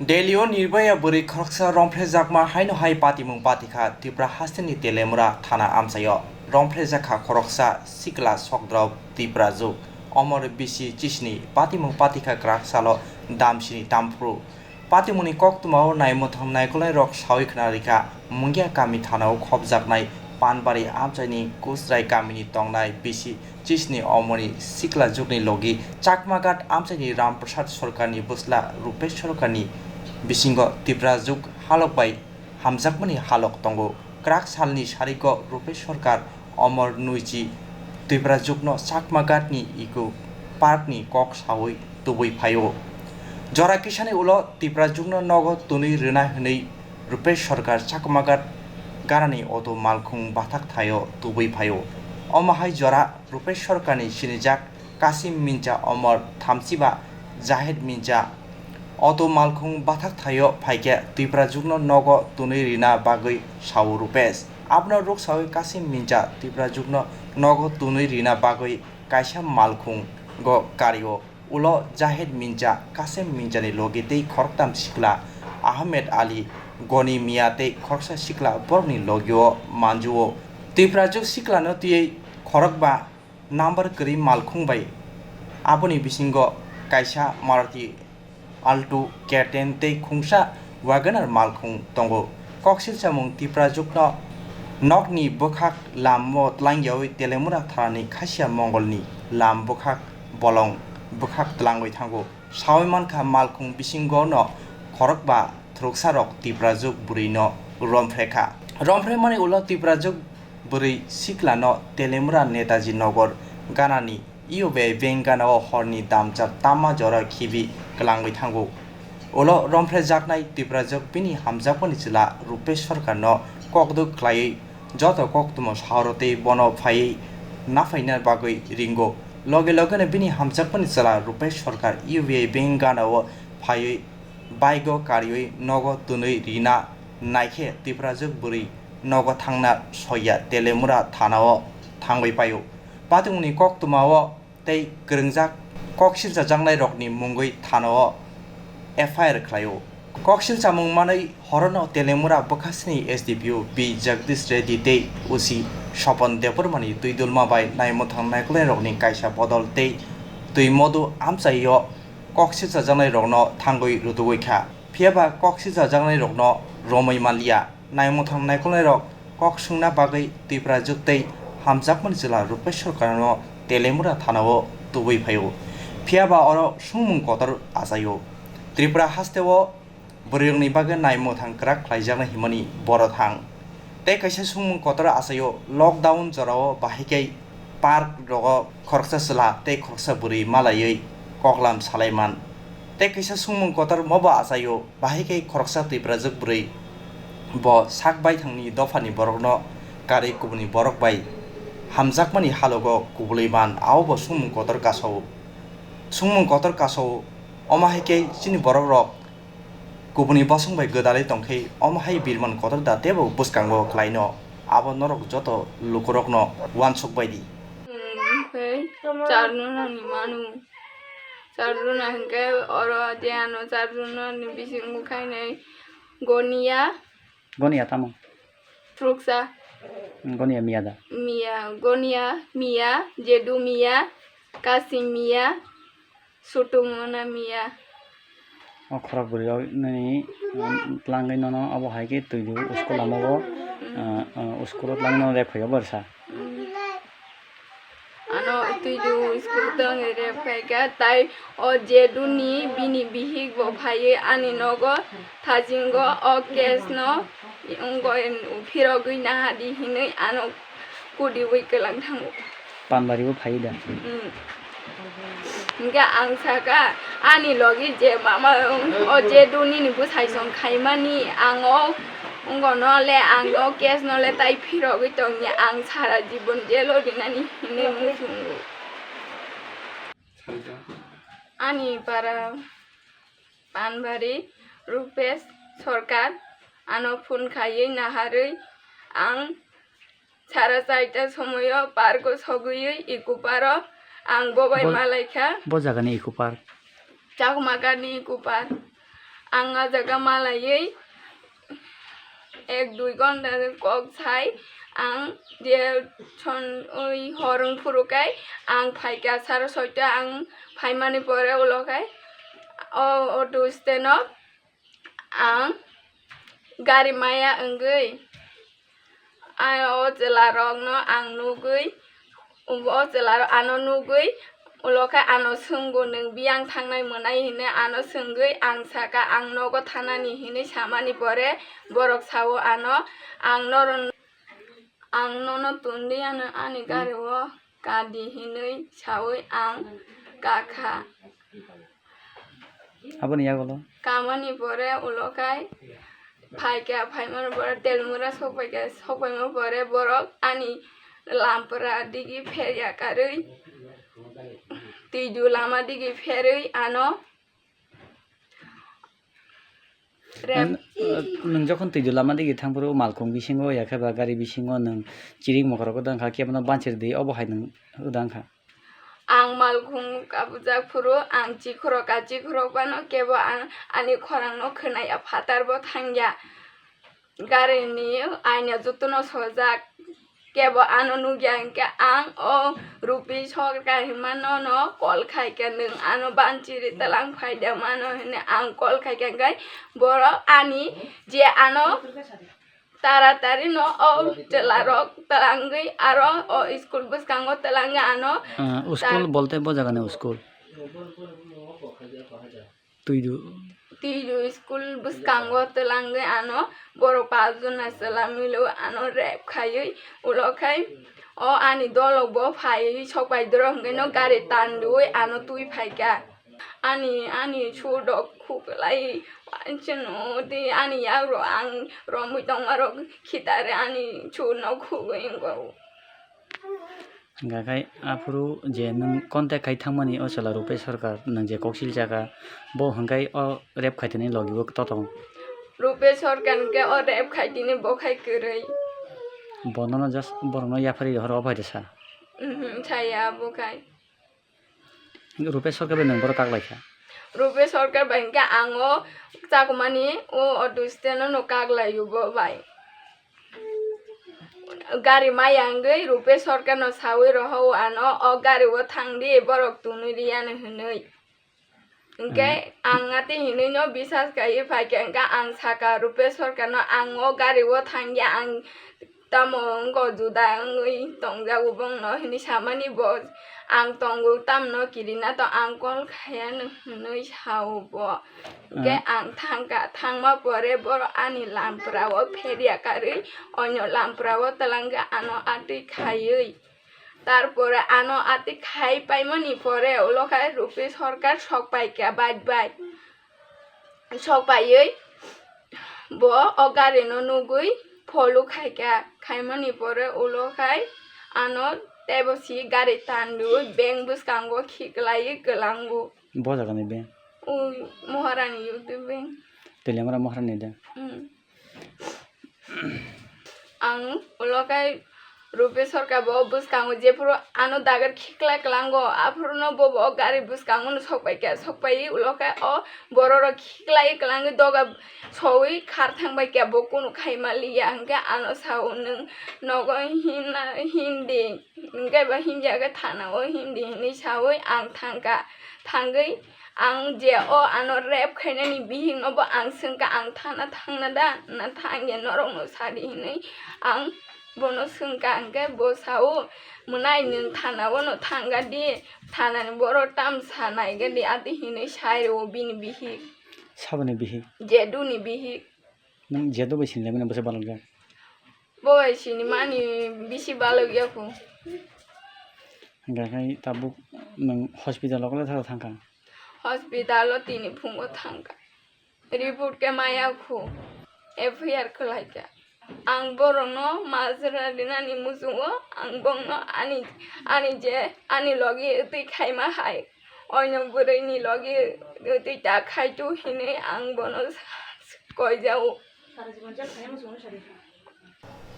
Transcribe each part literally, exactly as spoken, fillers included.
Delhi o Nirbhaya bwrwi khoroksa romphrejakma haino hai patimung patikha Tripura hasteni Telemura thana amchaio. Romphrejakha khoroksa sikla sokdrop Tiprajuk. Omor bisi chisni patimung patikha kwrak salo damsini tamphru. Patimungni koktwmao naimwthang naikolnairok sawi khna rikha Mungia kami thanao khopjaknai Panbari amchaini Kusrai kamini tongnai bisi chisni omoni sikla jukni logi Chakmaghat amchaini Ramprasad Sarkarni bwsla Rupesh Sarkarni bisingo Tiprajuk halok bai hamjakmani halok tongo. Kwrak salni sariko Rupesh Sarkar Omor Nuiji Tiprajukno Chakmaghatni Eco Parkni kok sawi tubui phaio. Jora kisani ulo Tiprajukno nogo twnwi rwna hwnwi Rupesh Sarkar Chakmaghat ganani auto malkhung bathak thaio tubui phaio. Omo hai jora Rupesh Sarkarni sinijak Kasim Mincha Omor thamchiba Jahid Mincha auto malkhung bathak thaio phaikhe Tiprajukno nogo twnwi rina bagwi sao Rupesh. Abono ruksawi Kasim Mincha Tiprajukno nogo twnwi rina bagwi kaisa malkhungo kario. Ulo Jahid Mincha, Kasim Minchani logi tei khoroktam sikla Ahmed Ali, Goni Mia tei khoroksa sikla borokni logio manjuo. Tiprajuk siklano twiwi khorokba number kwrwi malkhung bai. Aboni bisingo kaisa Maruti Alto, K ten tei khungsa WagonR malkhung tongo. Koksil samung Tiprajukno nokni bwkhak lamo tlangyawi Telemura tharani Khasia Mongolni lam bwkhak bolong bwkhak tlangwi thango. Sawi mankha malkhung bisingono khorokba thwrwksarok Tiprajuk bwrwino romphrekha. Romphrekmani ulo Tiprajuk bwrwi siklano Telemura Netaji Nogor ganani U B I bank ganao horni damchar tama jora khibi kwlangwi thango. Ulo romphrejaknai Tiprajwk bini hamjakmani chwla Rupesh Sarkarno kokdwk khlaiwi joto koktwma sahoro tei bono phaiwi naphaina bagwi ringo. Loge logeno bini hamjakmani chwla Rupesh Sarkar U B I bank ganao phaiwi bike-o kariwi nogo twnwi rina naikhe Tiprajwk bwrwi nogo thangna soiya Telemura thanao thangwi paio. Patimungni koktwmao tei kwrwngjak koksilchajaknairokni mungwi thanao F I R khlaio. Koksilchamung manwi horono Telemura bwkhasni S D P O B Jagdish Reddy tei O C Sopon Debbarmani twi dulma bai naimwthang naikolnairokni kaisa bodol tei twi modu amchaio koksilchajaknairokno thangwi rwtugwi kha. Phiyaba koksilchajaknairokno romwi manliya. Naimwthang naikolnairok kok swngna bagwi Tiprajwk tei hamjakmani chwla Rupesh Sarkarno Telemura thanao tubui phaio. Phiyaba oro swngmung kotor achaio. Tripura hasteo bwrwirokni bagwi naimwthang kwrak khlaijaknai himani boro thang. Tei kaisa swngmung kotor achaio, lockdown jorao bahai khe park rogo khoroksa chwla tei khoroksa bwrwi malaiwi koklam salaiman. Tei kaisa swngmung kotor mobo achaio, bahai khe khoroksa Tiprajwk bwrwi bo sak baithangni dophani borokno karwi kubuni borok bai hamjakmani halogo kubulwi man, abobo swngmung kotor kasao. Swngmung kotor kasao, omo hai khe chini borokrok kubuni bosong bai gwdalwi tongkhe, omo hai birman kotor da teibo bwskango khlaino, abo norok joto lukurokno uansuk bai di. Omo khe charno nani manu. Charno na hinkhe oro je ano charno ni bisingo khainai Gonia. Gonia tamo? Phuruksa. Gonia miya da? Miya, Gonia miya, Jedu miya, Kasim miya, Sutumona miya. O khorok bwrwi rok nini, um, tlangwi nono abo hai khe twi di school lama o, uh, uh, school o tlangwi nono rek phai o borsa. Ano twi di school tlangwi rek phai kha, tai o Jedu ni bini bihik bo phaiwi ani nogo thajingo o case no wngwi phirogwi naha di hinwi ano kudiwi kwlang thango. Panbari bo phai da. Hmm. Hingke ang saka, ani logi je mama, o je duni ni bwsai song khaimani, ang o, wngko no le, ang o case no le tai phirogwi tongya, ang sara jibon jail o rinani hinwi muchungo. Ani para Panbari Rupesh Sarkar ano phone khaiwi naharwi ang sara chaita somoyo park o sogwi Eco Park o ang bo bai Bo-, malaikha. Bo jaga ni Eco Park? Chakma Ghat ni Eco Park. Ang a jaga malaiwi ek dui ghonta kok sai ang je son oi hor wng phuru khe ang phaikha saro soita ang phaimani pore ulo khe o auto stand o ang gari maya wngwi a o chwla rokno ang nugwi o chwla rok ano nugwi ulo khe ano swngo nwng biyang thangnai mwnai hinwi ano swngwi ang sakha ang nogo thanani hinwi samani pore borok sao ano ang noro Ang nono tongdi ano ani gari o kadi hinwi sawi ang kakha. Aboni yagulo? Kamani pore ulo khai phaikha, phaimani pore telmura sokpaikha, sokpaima pore borok ani lampra digi pherya karwi twidu lama digi pherwi ano Rep. Nwng, uh, nwng jokhon twidu lama digi thang phuru malkhung bisingo ya khe ba gari bisingo nwng chirik mokhorok wngkha kebono banchir di obo hai nwng wngkha. Ang malkhung kabujak phuru ang chikhorok ka chikhorok bano kebo ang ani khorang no khwnaya phatar bo thangya. Gari ni aina jotono sojak. Kebo ano nugya hinkhe ang o Rupi Sarkar hinma nono call khaikha, nwng ano banchiri twlang phaida mano hinwi ang call khaikha hinkhe borok ani je ano taratari no o chwla rok twlangwi aro o school bwskango twlangwi ano Ah, school bolte bo jaga ni school. Twidu. Twidu school bwskango twlangwi ano borok pachjona chwla milo ano rep khaiwi ulo khai o ani dolok bo phaiwi sokpai doro hwnkhe no gari tandwi ano twi phaikha. Ani, ani sudok khuklai, chwngno tei ani yagrok ang romwi tongmarok khitare ani sudno khugwi wngkha. Hingkha khe aphuru je nwng contact khai thangmani o chwla Rupesh Sarkar, nwng je koksil chakha, bo hingkhai o rep khaitini logi bo totong. Rupesh Sarkar hingkhe o rep khaitini bo khai kwrwi. Bo nono just borokno yaphari rohoro obo hai de sa? Mhm, saya bo khai. Rupesh Sarkar bai nwng bohrok kak lai kha? Rupesh Sarkar bai hingkhe ang o chakwmani o auto stand o no kak lai o bo bai. Gari maya wngwi Rupesh Sarkar no sawi rohor o ano, o gari o thang di, borok tunui riyani hinwi. Hingkhe Hmm. ang atwi hinwi no bisas khaiwi phaikha, hingkhe ang sakha Rupesh Sarkar no, ang o gari o thangya, ang tamo wngkha juda wngwi tongjago bongno hinwi samani bo, ang tongo tamno kirina tong, ang call khaiya hinwi sao bo. Hingkhe Ah. ang thangkha, thangma pore borok ani lampra o pherya karwi onyo lampra o twlangkha ano atwi khaiwi. Tarpore ano atwi khai paimani pore ulo khai Rupesh Sarkar sok paikha bai bai. Sok paiwi bo o gari no nugwi follow khaikha, khaimani pore ulo khai ano teibo si gari tanwi bank bwskango khiklaiwi kwlango. Bo jaga ni bank? O Maharani Youth Bank. Teliamura Maharani de? Hmm. Ang ulo khai Rupesh Sarkar bo bwskango jephuru ano dagar khikla kwlango, aphuru no bo bo gari bwskango no sok paikha, sok paiwi ulo khai o borok rok khiklai kwlangwi doga sowi khar thang paikha, bo kunu khai maliya, hingkhe ano sao nwng nogo himna himdi, hingkhe bo himya khe thana o himdi hinwi sawi ang thangkha, thangwi Ang je o ano rep khainani bihik no bo ang swngkha, ang thana thangna da, na thangya norok no sadi hinwi ang bono swngkha, hingkhe bo sao, mwnai nwng thana o no thangya di, thana ni borok tam sa naikha di, ati hinwi sai rwo bini bihik. Saboni bihik? Jedu ni bihik. Nwng jedu bai sinilai mani bwsa balok jak? Bo bai sinimani bisi balok ya kho. Hingkha khai tabuk nwng hospital o kwlai thangkha? Hospital o tini phungo thangkha. Report khe maya kho. F I R khwlaikha. Ang borokno majra rinani muchungo ang bongno ani, ani je ani logi twi khaima hai. Oino bwrwini logi twi ta khaitu hinwi ang bono koijao.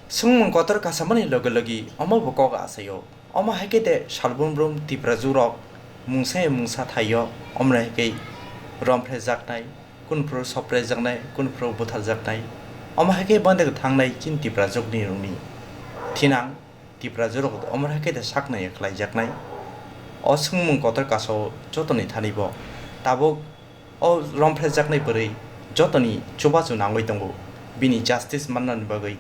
Swngmung kotor kasamani logi logi omo bo kok achaio. Omo hai khe de salbrum brum Tiprajwk rok mungsa ya mungsa thaio, omo hai khe romphrejaknai. kunu phuru soprejaknai, kunu phuru butharjaknai. Omo hai khe bandega thangnai chini Tiprajwkni rokni thinang, Tiprajwk rok omo hai khe da saknai khlaijaknai. O swngmung kotor kasao jotoni thani bo tabuk o romphrejaknai bwrwi jotoni chubachu nangwi tongo, bini justice mannani bagwi.